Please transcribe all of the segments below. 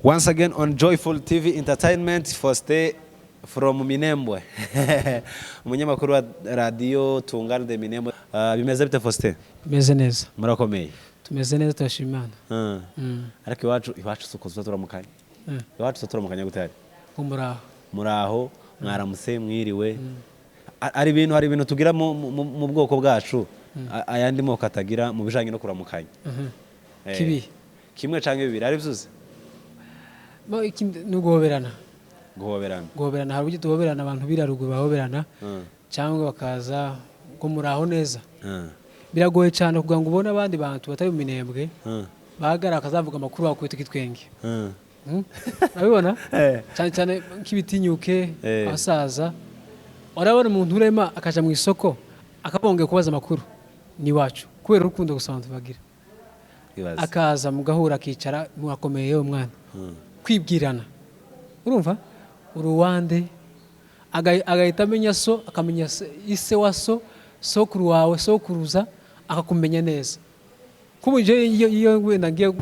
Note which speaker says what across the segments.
Speaker 1: Once again on Joyful TV Entertainment, Faustin from Minembwe, umunyamakuru wa radio Tungane de Minembwe. Bimeze bite, Faustin?
Speaker 2: Tumeze neza.
Speaker 1: Murakomeye?
Speaker 2: Tumeze neza, turashima Imana.
Speaker 1: Ariko iwacu suko tuza turamukanya. Iwacu tuza turamukanya gute hari?
Speaker 2: Ngo muraho.
Speaker 1: Muraho, mwaramutse, mwiriwe. Hari ibintu tugira mu bwoko bwacu, ayandi moko atagira mu bijanye no kuramukanya.
Speaker 2: Kibi?
Speaker 1: Kimwe canke bibiri, ari vyuze?
Speaker 2: Bo, ikindi ni uguhoberana.
Speaker 1: Guhoberana.
Speaker 2: Guhoberana, hari uburyo duhoberana, abantu bira ruguru bahoberana cyangwa bakaza ngo muraho neza. Biragoye cyane kugira ngo ubone abandi bantu batari mu Minembwe bahagarara bakazavuga amakuru bakubita igitwenge. Urabibona? Cyane cyane nk'ibitinyuke abasaza. Urabona umuntu urema akaja mu isoko akabongeye kubaza amakuru ni iwacu kubera urukundo gusa abantu bagira.
Speaker 1: Ibaze.
Speaker 2: Akaza mugahura, akicara, mwakomeye yewe mwana, kwibwirana, urumva uruwande agahita amenya so, akamenya ise wa so, sokuru wawe, sokuruza, akakumenya neza. Kuba iyo wenda ngiye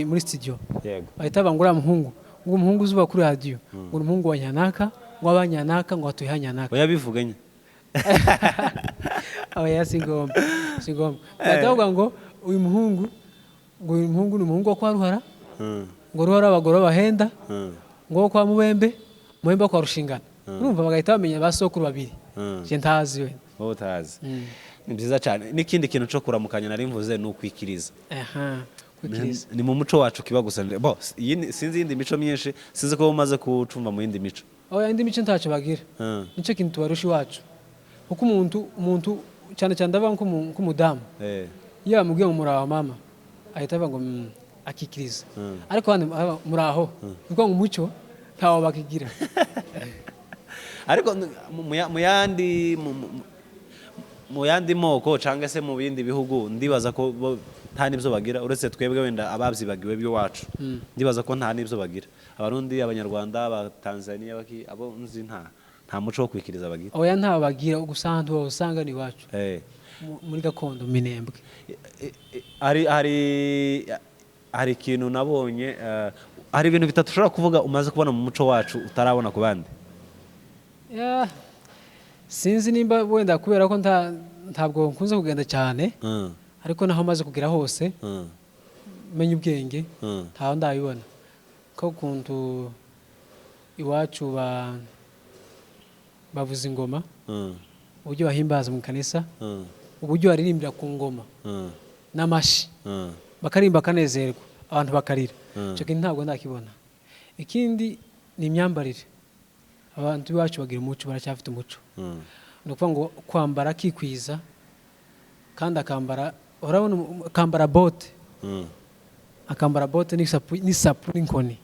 Speaker 2: muri studio, bahita bavuga ngo uriya muhungu, ngo umuhungu uzuba kuri radiyo, ngo ni umuhungu wa Nyanaka, ngo abanyanaka, ngo atuye hanyanaka.
Speaker 1: Oya, bivuganye.
Speaker 2: Aba si ngombwa, si ngombwa. Bahita bavuga ngo uyu muhungu, ngo uyu muhungu ni umuhungu wa kwa Ruhara, ngo Ruhara abagore bahenda, ngo wo kwa Mubembe, Mubembe wo kwa Rushingana. Urumva bagahita bamenya ba sokuru babiri je ntazi we.
Speaker 1: Wowe utazi. Ni byiza cyane. N'ikindi kintu cyo kuramukanya nari mvuze ni ukwikiriza.
Speaker 2: Aha, kwikiriza.
Speaker 1: Ni mu muco wacu kiba gusa. Bo sinzi iyindi mico myinshi, sinzi ko umaze kucumva mu yindi mico.
Speaker 2: Oya, indi mico ntacyo bagira. Nicyo kintu tubarusha iwacu, kuko umuntu cyane cyane ndavuga nk'umudamu, iyo bamubwiye ngo muraho mama, ahita avuga ngo akikiriza. Ariko abandi muraho, ni ukuvuga ngo umuco ntawo bakigira.
Speaker 1: Ariko mu yandi moko cyangwa se mu bindi bihugu, ndibaza ko bo nta n'ibyo bagira, uretse twebwe wenda ababyibagiwe by'iwacu. Ndibaza ko nta n'ibyo bagira, Abarundi, Abanyarwanda, Abatanzaniya, baki abo nzi nta muco wo kwikiriza bagira.
Speaker 2: Oya, ntawo bagira, gusa ahantu wawusanga ni iwacu, muri gakondo mu Minembwe.
Speaker 1: Hari ikintu nabonye, hari ibintu bitatu ushobora kuvuga umaze kubona mu muco wacu utarabona ku bandi.
Speaker 2: Ya, sinzi nimba wenda kubera ko ntabwo nkunze kugenda cyane, ariko naho maze kugera hose, menya ubwenge, ntaho ndabibona ko ukuntu iwacu bavuza ingoma, uburyo bahimbaza mu kanisa, uburyo baririmbira ku ngoma n'amashi, bakaririmba bakanezerwa, abantu bakarira. Icyo kintu ntabwo ndakibona. Ikindi ni imyambarire. Abantu iwacu bagira umuco, baracyafite umuco. Ni ukuvuga ngo kwambara akikwiza, kandi akambara, urabona akambara bote, akambara bote n'isapu n'inkoni,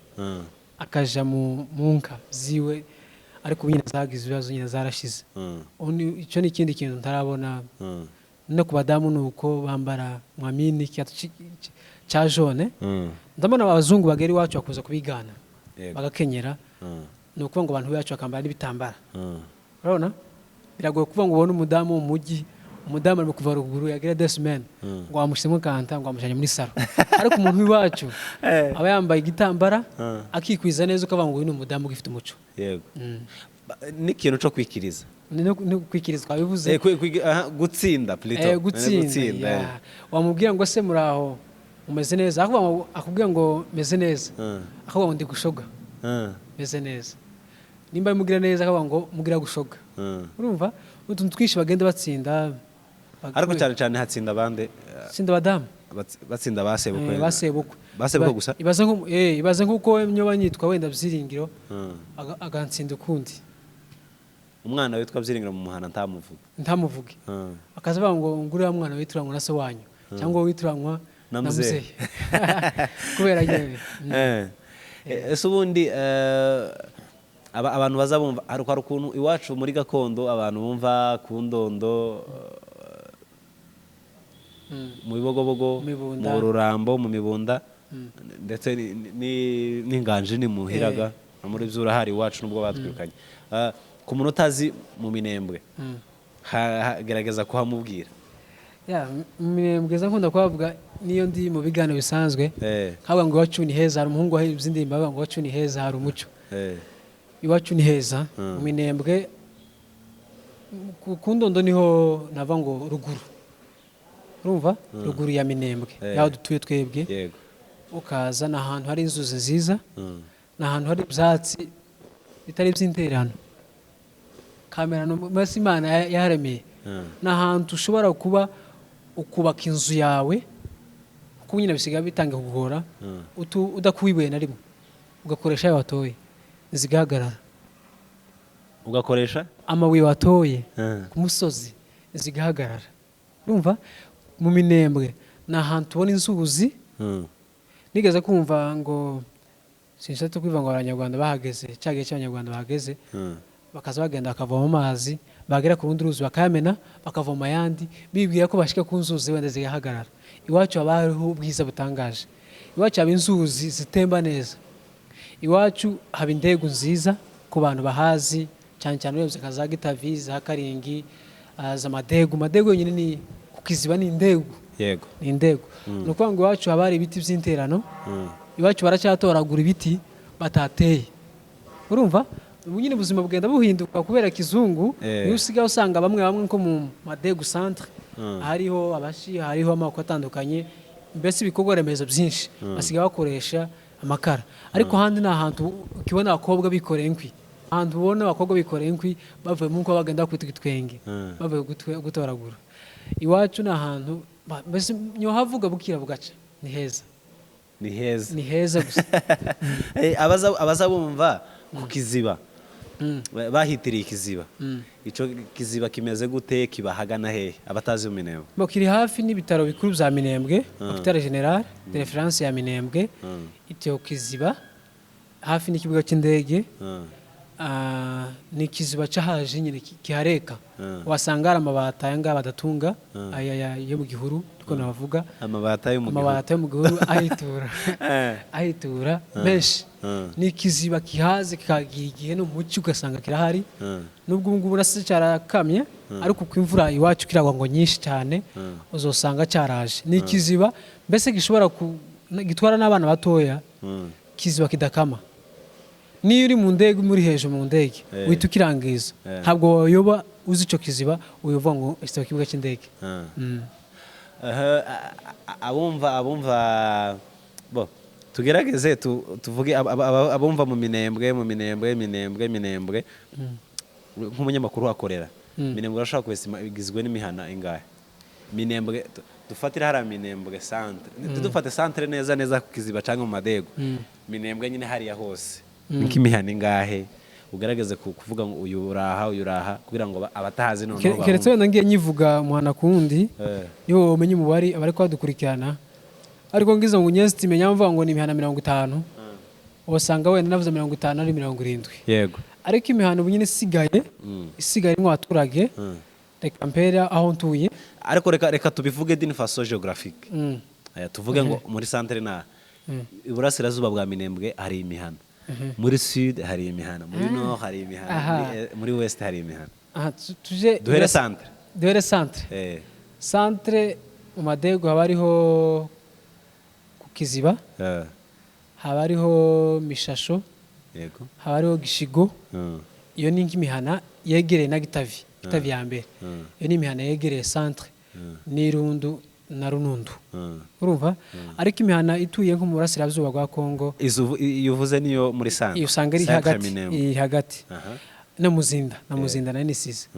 Speaker 2: akaja mu nka ziwe. Ariko ubu nyine zagize ibibazo, nyine zarashize. Icyo ni ikindi kintu ntarabona. No ku badamu ni uko bambara mwamini ikiato cya jaune. Ndabona abazungu bagera iwacu bakuza kubigana, bagakenyera. Ni ukuvuga ngo abantu bacu bakambara n'ibitambara. Urabona biragoye kuvuga ngo ubone umudamu wo mu mujyi, umudamu arimo kuva ruguru yagira 2 semaines, ngo wamushyizemo kanta, ngo wamushyanye muri salon. Ariko umuntu w'iwacu aba yambaye igitambara, akikwiza neza, ukavuga ngo uyu ni umudamu ugifite umuco.
Speaker 1: Yego. N'ikintu cyo kwikiriza.
Speaker 2: Ni kwikiriza twabivuze.
Speaker 1: Aha, gutsinda plutôt.
Speaker 2: Gutsinda.
Speaker 1: Gutsinda.
Speaker 2: Ya. Wamubwira ngo se muraho, umeze neza, akubwira ngo meze neza, akavuga ngo ndi gushoga, meze neza. Nimba mugira neza, akavuga ngo mugira gushoga. Urumva utuntu twinshi bagenda batsinda.
Speaker 1: Ariko cyane cyane hatsinda abandi?
Speaker 2: Batsinda abadamu.
Speaker 1: Batsinda basebukwe.
Speaker 2: Basebukwe.
Speaker 1: Basebukwe gusa.
Speaker 2: Ibaze nk'uko nyoba nyitwa wenda Byiringiro, agantsinda ukundi.
Speaker 1: Umwana witwa Byiringiro mu muhana ntamuvuga.
Speaker 2: Ntamuvuge. Akaza avuga ngo nguriya mwana witiranwa na se wanyu, cyangwa witiranwa
Speaker 1: na
Speaker 2: na
Speaker 1: muzehe.
Speaker 2: Muzehe, kubera nyine.
Speaker 1: Ese ubundi abantu baza bumva hari ukuntu iwacu muri gakondo abantu bumva ku ndondo, mu Bibogobogo,
Speaker 2: Mu Mibunda.
Speaker 1: mu Rurambo, mu Mibunda, ndetse n'inganji ni muhiraga no muri byura hari iwacu nubwo batwirukanye. Ku muntu utazi mu Minembwe, gerageza kuhamubwira.
Speaker 2: Ya, mu Minembwe za nkunda kuhavuga. Niyo ndi mu biganiro bisanzwe, nkavuga ngo iwacu ni heza. Hari umuhungu wahebye indirimbo avuga ngo iwacu ni heza, hari umuco. Iwacu ni heza mu Minembwe, ku Ndondo niho nava ngo ruguru, urumva, ruguru ya Minembwe, yaho dutuye twebwe. Ukaza ni ahantu hari inzuzi nziza, ni ahantu hari ibyatsi bitari iby'interano kamerano, mbese Imana yaharemeye. Ni ahantu ushobora kuba ukubaka inzu yawe, kuko nyine bisigaye bitanga kugora, udakuye ibuye na rimwe, ugakoresha ayo watoye zigahagarara.
Speaker 1: Ugakoresha
Speaker 2: amabuye watoye ku musozi, zigahagarara. Urumva, mu Minembwe ni ahantu tubona inzuzi. Nigeze kumva ngo, sinshatse kwivuga ngo Abanyarwanda bahageze, cya gihe cy'Abanyarwanda bahageze, bakaza bagenda bakavoma amazi, bagera ku rundi ruzi bakayamena, bakavoma ayandi, bibwira ko bashika ku nzuzi wenda zigahagarara. Iwacu haba hariho ubwiza butangaje, iwacu haba inzuzi zitemba neza, iwacu haba indegu nziza ku bantu bahazi, cyane cyane urebye nka za Gitavi, za Karingi, za Madegu. Madegu yonyine ni ku Kiziba, ni indegu. Ni indegu. Ni ukuvuga ngo iwacu haba hari ibiti by'interano. Iwacu baracyatoragura ibiti batateye. Urumva, ubu nyine ubuzima bugenda buhinduka kubera kizungu. Niyo usigaye usanga bamwe bamwe nko mu Madegu centre hariho abashi, hariho amoko atandukanye, mbese ibikorwa remezo byinshi, basigaye bakoresha amakara. Ariko ahandi ni ahantu ukibona abakobwa bikoreye inkwi, ahantu ubona abakobwa bikoreye inkwi bavuye mu nko bagenda kwita igitwenge, bavuye gutoragura. Iwacu ni ahantu mbese nyohavuga bukira bugaca, ni heza.
Speaker 1: Ni heza.
Speaker 2: Ni heza gusa.
Speaker 1: Abaza bumva ku Kiziba, bahitiriye Ikiziba, ico kiziba kimeze gute? Kiba hagana hehe, abatazi mu Minembwe?
Speaker 2: Bo, kiri hafi n'ibitaro bikuru bya Minembwe, Hôpital Général de référence ya Minembwe. Icyo kiziba hafi n'ikibuga cy'indege. Ni ikiziba cy'ahaje nyine kihareka. Wasanga hari amabati aya ngaya badatunga, aya yo mu gihuru, niko nabavuga.
Speaker 1: Amabati yo mu gihuru.
Speaker 2: Amabati yo mu gihuru ahitura, ahitura menshi. Ni ikiziba kihaze kikagira igihe no mu cyi ugasanga kirahari. Nubwo ubu ngubu nasi cyarakamye, ariko uko imvura iwacu kiragwa ngo nyinshi cyane, uzosanga cyaraje. Ni ikiziba mbese gishobora gitwara n'abana batoya, kiziba kidakama. Niyo uri mu ndege, muri hejuru mu ndege, uhita ukirangiza. Ntabwo wayoba uzi icyo kiziba, uyoba ngo icyo kibuga cy'indege.
Speaker 1: Aha, abumva bo tugerageze tuvuge abumva mu Minembwe, mu Minembwe, Minembwe, Minembwe, nk'umunyamakuru uhakorera Minembwe, urashobora kubesima igizwe n'imihana ingahe Minembwe? Dufatire hariya Minembwe centre, dufate centre neza neza ku Kiziba cyangwa mu Madego. Minembwe nyine hariya hose ni nk'imihana ingahe? Ugerageze kuvuga ngo uyu uraha, uyu uraha, kugira ngo abatahazi noneho
Speaker 2: Keretse
Speaker 1: bahumve.
Speaker 2: Wenda ngiye nyivuga umuhana ku wundi, niwo umenye umubare abari kubadukurikirana. Ariko ngize ngo nyesitime nyamvuga ngo ni imihana 50, usanga wenda navuze 50 ari 70. Ariko imihana ubu nyine isigaye, isigaye irimo abaturage, reka mpere aho ntuye.
Speaker 1: Ariko reka tubivuge d'une façon géographique. Tuvuge ngo muri centre na iburasirazuba bwa Minembwe hari imihana, muri sud hari imihana, muri nord hari imihana, muri west hari imihana.
Speaker 2: Aha, tuje
Speaker 1: Duhere centre.
Speaker 2: Duhere centre. Centre mu Madego haba hariho ku Kiziba, haba hariho Mishasho, haba hariho Gishigo. Iyo ni nk'imihana yegereye na Gitavi, Gitavi ya mbere. Iyo ni imihana yegereye centre, n'Irundu na Runundu. Urumva, ariko imihana ituye nko mu burasirazuba bwa Kongo,
Speaker 1: Iyo uvuze niyo muri centre.
Speaker 2: Iyo usanga iri
Speaker 1: Centre
Speaker 2: hagati.
Speaker 1: Minembwe.
Speaker 2: Iri hagati na Muzinda, na Muzinda nayo nisize,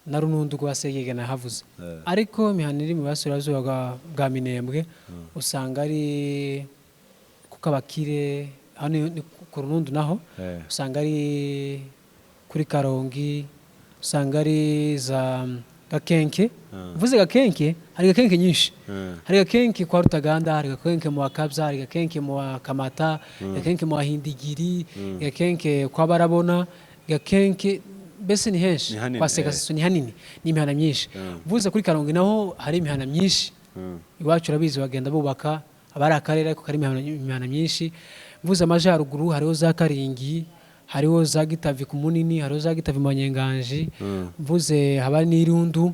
Speaker 2: na Runundu rwa Segege nahavuze. Ariko imihana iri mu burasirazuba bwa Minembwe usanga ari ku Kabakire, hano ni ku Runundu naho, usanga ari kuri Karongi, usanga ari za Gakenke. Mvuze Gakenke, hari Gakenke nyinshi. Hari Gakenke kwa Rutaganda, hari Gakenke mu Wakabza, hari Gakenke mu Wakamata, Gakenke mu Wahindigiri, Gakenke kwa Barabona, Gakenke mbese ni henshi.
Speaker 1: Ni hanini,
Speaker 2: Kwa Sekasiso ni hanini, ni imihana myinshi. Mvuze kuri Karongi naho hari imihana myinshi. Iwacu urabizi bagenda bubaka, aba ari akarere ariko kari imihana myinshi. Mvuze amajyaruguru hariho za Karingi, hariho za Gitavi ku Munini, hariho za Gitavi mu Banyenganji. Mvuze haba n'Irundu,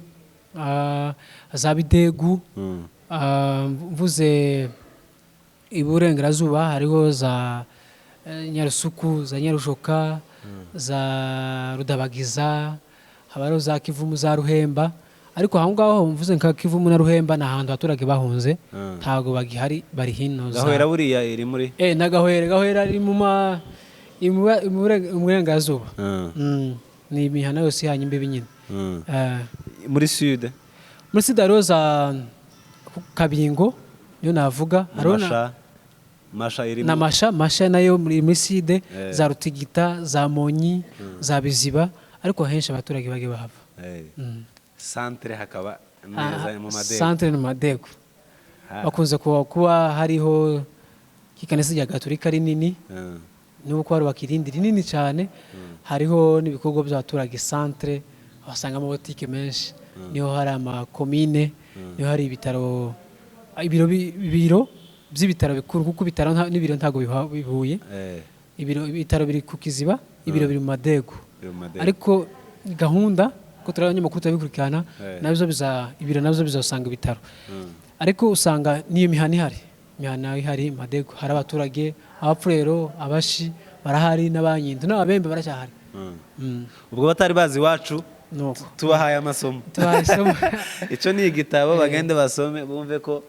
Speaker 2: za Bidegu. Mvuze iburengerazuba hariho za Nyarusuku, za Nyarujoka, za Rudabagiza, haba hariho za Kivumu, za Ruhemba. Ariko aho ngaho mvuze nka Kivumu na Ruhemba ni ahantu abaturage bahunze, ntabwo bagihari, bari hino za
Speaker 1: Gahwera buriya iri muri
Speaker 2: na Gahwera, Gahwera iri mu ma iri mu mu burengerazuba. Ni imihana yose ihanye imbibi nyine.
Speaker 1: Muri sud?
Speaker 2: Muri sud hariho za Kabingo, niyo navuga. Hariho
Speaker 1: Masha, Masha iri
Speaker 2: na Masha, Masha nayo muri sud, za Rutigita, za Monyi, za Biziba, ariko henshi abaturage bagiye bahava.
Speaker 1: Centre hakaba neza mu Madego.
Speaker 2: Centre ni Madego. Bakunze kuba hariho ikanisa rya Gatolika rinini, nubwo barubaka irindi rinini cyane. Hariho n'ibikorwa by'abaturage centre, wasanga amabotike menshi, niho hari amakomine, niho hari ibitaro, ibiro by'ibitaro bikuru, kuko ibitaro n'ibiro ntabwo bihuye. Ibitaro biri ku Kiziba, ibiro biri mu Madego.
Speaker 1: Biri mu Madego.
Speaker 2: Ariko gahunda ko turi abanyamakuru turabikurikirana, nabyo ibiro nabyo bizasanga ibitaro. Ariko usanga n'iyo mihana ihari, imihana ihari Madego, hari abaturage, Abapfurero, Abashi barahari, n'Abanyindu n'Ababembe baracyahari.
Speaker 1: Ubwo batari bazi iwacu,
Speaker 2: Nuko
Speaker 1: tubahaye amasomo.
Speaker 2: Tubahaye isomo.
Speaker 1: Icyo ni igitabo, bagende basome bumve ko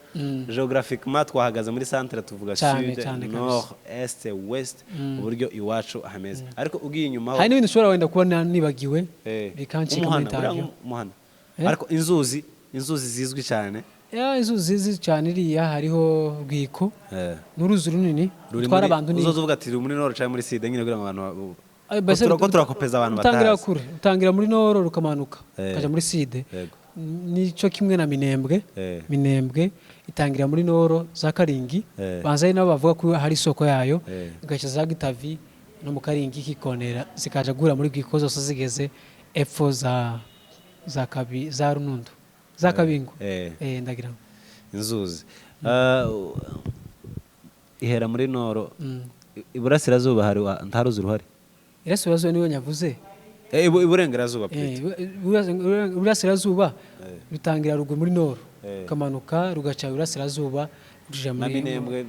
Speaker 1: geographiquement twahagaze muri centre, tuvuga
Speaker 2: Cyane,
Speaker 1: sud,
Speaker 2: cyane kabisa.
Speaker 1: nord, est, ouest, uburyo iwacu hameze. Ariko ugiye inyuma ho
Speaker 2: Hari n'ibintu ushobora wenda kuba nibagiwe, bikancika muri
Speaker 1: umuhana, buriya
Speaker 2: interview.
Speaker 1: Umuhana. Ariko inzuzi zizwi cyane.
Speaker 2: Ya, inzuzi zizwi cyane iriya hariho Rwiko, ni uruzi runini
Speaker 1: Ruri
Speaker 2: rutwara
Speaker 1: muri
Speaker 2: abantu. Ni
Speaker 1: uzoza uvuga ati ruri muri nord cyangwa muri sud nyine, kugira ngo abantu
Speaker 2: Ay, mbese
Speaker 1: ko turakopeza abantu
Speaker 2: utangira
Speaker 1: batazi.
Speaker 2: kure, utangira muri nord rukamanuka, ukaja muri sud. Nico kimwe na Minembwe. Minembwe itangira muri nord za Karingi, banza ari nabo bavuga ko hari isoko yayo, igaca za Gitavi no mu Karingi, ikikonera, zikaja guhura muri Rwiko, zose zigeze epfo za Kabi, za Runundu, za Kabingo. Ndagira ngo
Speaker 1: Inzuzi ihera muri nord. Iburasirazuba hari nta ruzi ruhari?
Speaker 2: Irasirazuba niyo nyavuze.
Speaker 1: Iburengerazuba plutôt.
Speaker 2: Iburasirazuba rutangira ruguru muri nord, rukamanuka rugaca iburasirazuba ruja
Speaker 1: Na
Speaker 2: muri
Speaker 1: Minembwe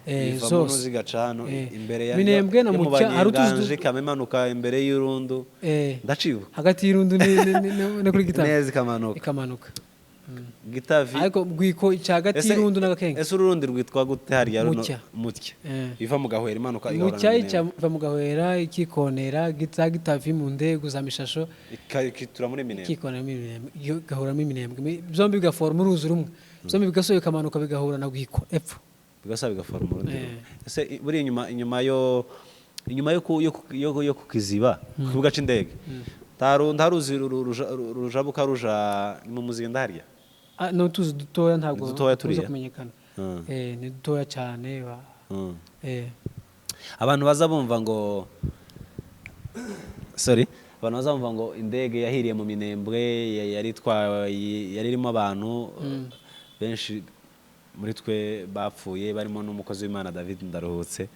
Speaker 1: iva mu
Speaker 2: zose.
Speaker 1: ruzi igaca hano imbere ya
Speaker 2: Minembwe na
Speaker 1: yo mu
Speaker 2: Mucya, hari utuzi
Speaker 1: Banyenganje, ikaba imanuka imbere y'Urundu. Ndacibuka.
Speaker 2: Hagati y'Irundu no kuri Gitavi.
Speaker 1: Neza, ikamanuka.
Speaker 2: Ikamanuka.
Speaker 1: Gitavi.
Speaker 2: Ariko Rwiko ica hagati y'Irundu n'Agakenke.
Speaker 1: Ese urundi rwitwa gute hariya runo?
Speaker 2: Mucya.
Speaker 1: Mutya.
Speaker 2: Eh.
Speaker 1: Iva mu Gahwera imanuka igahura
Speaker 2: Mucya
Speaker 1: na
Speaker 2: ica
Speaker 1: Minembwe.
Speaker 2: iva mu Gahwera, ikikonera za Gitavi mu Ndego za Mishasho.
Speaker 1: Ikitura muri Minembwe.
Speaker 2: Ikikonera muri Minembwe, igahura muri Minembwe. Byombi bigaforma uruzi rumwe, byombi bigasubira bikamanuka bigahura na Rwiko epfo.
Speaker 1: Bigasa bigaforma urundi rumwe. Ese buriya inyuma yo ku Kiziba, ku kibuga c'indege, nta ruzi rujabuka ruja ni mu Muzinda hariya?
Speaker 2: Ah, ni utuzi dutoya, ntabwo
Speaker 1: Ni dutoya
Speaker 2: dukunze
Speaker 1: turiya?
Speaker 2: kumenyekana. Ni dutoya cyane
Speaker 1: Abantu baza bumva ngo, sorry, abantu baza bumva ngo indege yahiriye mu Minembwe yari itwaye, yari irimo abantu benshi muri twe bapfuye, barimo n'umukozi w'Imana David Ndaruhutse,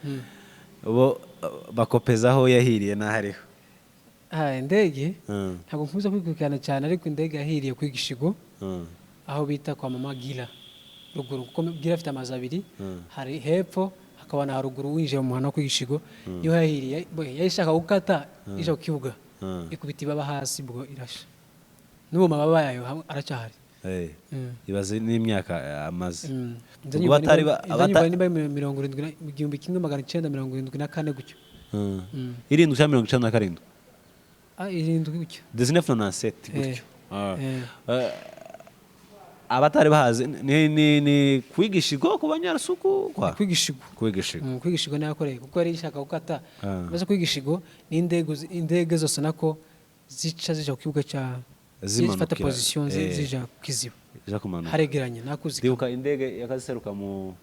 Speaker 1: bo bakopeza aho yahiriye n'ahariho.
Speaker 2: Ah, indege ntabwo nkunze kwikurikirana cyane, ariko indege yahiriye ku Igishigo, aho bita kwa mama Gira ruguru, kuko Gira afite amazu abiri, hari hepfo hakaba na haruguru. Winjiye mu muhanda wo ku Igishigo niho yahiriye. Yari ishaka gukata ija ku kibuga, ikubita ibaba hasi, ubwo irasha. N'ubu mababa yayo aracyahari.
Speaker 1: Ibaze n'imyaka amaze.
Speaker 2: Nza
Speaker 1: Ubwo
Speaker 2: nyumva
Speaker 1: batari
Speaker 2: nza nyumva niba ari mirongo irindwi 1974 gutyo.
Speaker 1: Irindwi cyangwa 97?
Speaker 2: Ah, irindwi gutyo.
Speaker 1: 1997 gutyo. Ah.
Speaker 2: Eh.
Speaker 1: Abatari bahazi ni kwigishigo ku Banyarasuku kwa
Speaker 2: Kwigishigo.
Speaker 1: Kwigishigo.
Speaker 2: Kwigishigo niyo yakoreye, kuko yari ishaka gukata.
Speaker 1: Ah.
Speaker 2: Maze kwigishigo n'indege indege zose nako zica zija ku kibuga cya
Speaker 1: Zimanukira,
Speaker 2: zifata position zija ku Kiziba.
Speaker 1: Ija kumanuka.
Speaker 2: Haregeranye nakuzi.
Speaker 1: Ndibuka indege yakaziseruka mu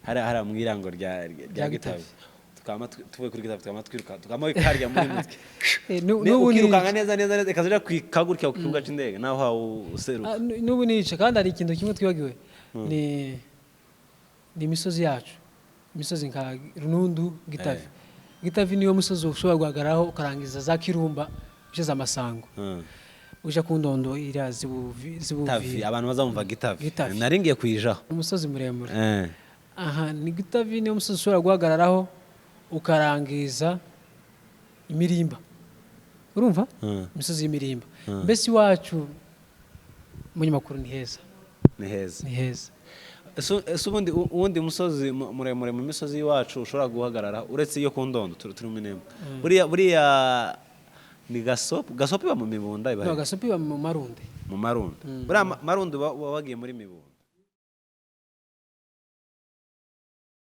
Speaker 1: hariya mu irango rya
Speaker 2: Rya
Speaker 1: Gitavi.
Speaker 2: Gitavi.
Speaker 1: Tukama tuvuye kuri Gitavi, tukama twiruka, tukama karya muri mutwe.
Speaker 2: N'ubu
Speaker 1: Ukirukanga neza neza neza, ikaza kwikagurikira ku kibuga c'indege naho hawe useruka.
Speaker 2: Ah, n'ubu nica. Kandi hari ikintu kimwe twibagiwe, ni imisozi yacu, imisozi nka Runundu, Gitavi. Gitavi niyo musozi ushobora guhagararaho ukarangiza za Kirumba ushize amasango. Uja ku Ndondo iriya
Speaker 1: Tavi,
Speaker 2: zibuvira.
Speaker 1: Abantu bazamumva Gitavi.
Speaker 2: Gitavi.
Speaker 1: Nari ngiye kuyijaho.
Speaker 2: Umusozi muremure. Aha ni Gitavi, niwo musozi ushobora guhagararaho ukarangiza imirimba, urumva? Imisozi y'imirimba. Mbese iwacu, umunyamakuru, ni heza.
Speaker 1: Ni heza.
Speaker 2: Ni heza.
Speaker 1: Ese ubundi musozi muremure mu misozi y'iwacu ushobora guhagarara uretse iyo ku Ndondo turi mu Minembwe, buriya ni Gasopo? Gasopo iba mu Mibunda, iba
Speaker 2: No,
Speaker 1: he?
Speaker 2: Gasopi iba mu Marundi.
Speaker 1: Mu Marundi. Buriya Marundi uba wagiye muri Mibunda.